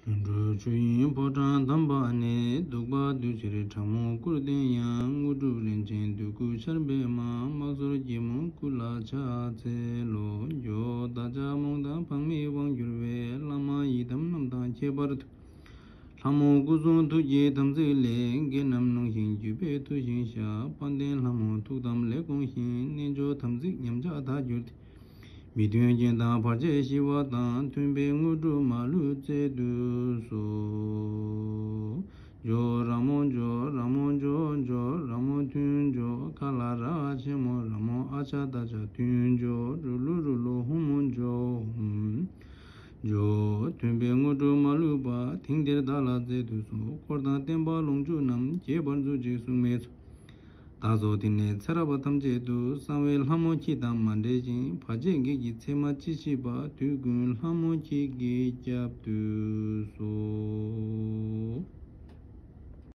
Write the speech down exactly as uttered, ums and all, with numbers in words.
དུད་འགྲོ་ཆོས་དབྱིངས་ཕོ་བྲང་དམ་པ་ནས། གདུག་པ་འདུལ་ཕྱིར་དྲག་མོ་བསྐུལ་ལྡན་ཡང་། དངོས་གྲུབ་རིན་ཆེན་འདོད་དགུའི་ཆར་འབེབས་མ། དམག་ཟོར་སྐྱེད་མོས་སྐུ་ལ་ཕྱག་འཚལ་ལོ། འཇོ་བདག་ཅག་རྨོངས་དང་ཕངས་མའི་དབང་གྱུར་པའི། བླ་མ་ཡི་དམ་རྣམས་དང་ཁྱད་པར་དུ། ལྷ་མོ་སྐུ་གསུང་ཐུགས་ཀྱི་དམ་ཚིག་ལས། འགལ་རྣམ་གནོང་ཞིང་བརྒྱུད་པས་བཏུལ་ཞིང་གཤེགས། དཔལ་ལྡན་ལྷ་མོ་ཐུགས་དམ་ལས་དགོངས་ཤིང་། རྣལ་འབྱོར་དམ་ཚིག་ཉམས་ཆག་དག་གྱུར་ཏེ། མི་མཐུན་རྐྱེན་དང་བར་ཆད་ཞི་བ་དང་། མཐུན་པའི་དངོས་གྲུབ་མ་ལུས་སྩལ་དུ་གསོལ། འཇོ་ར་མོ་འཇོ་ར་མོ་འཇོ་འཇོ་ར་མོ་མཐུན་འཇོ། ཀ་ལ་ར་ཆེན་མོ་ར་མོ། ཨ་ཅག་ད་ཅག་མཐུན་འཇོ། རུ་ལུ་རུ་ལུ་ཧུ་མོ་འཇོ་ཧུམ་འཇོ། མཐུན་པའི་དངོས་གྲུབ་མ་ལུས་པ། དེང་འདིར་བདག་ལ་སྩལ་དུ་གསོལ། འཁོར་དང་བསྟན་པ་ལོངས་སྤྱོད་རྣམས། ཁྱད་པར་མཛོད་ཅིག་སྲུང་མའི་ཚོགས། བདག་སོགས་དེང་ནས་ཚེ་རབས་ཐམས་ཅད་དུ། གསང་བའི་ལྷ་མོ་ཁྱེད་དང་མ་འབྲལ་ཞིང་། བར་ཆད་བགེགས་ཀྱི་མཚན་མ་ཅི་ཤེས་པ། དུས་ཀུན་ལྷ་མོ་ཁྱེད་ཀྱིས་བསྐྱབ་ཏུ་གསོལ།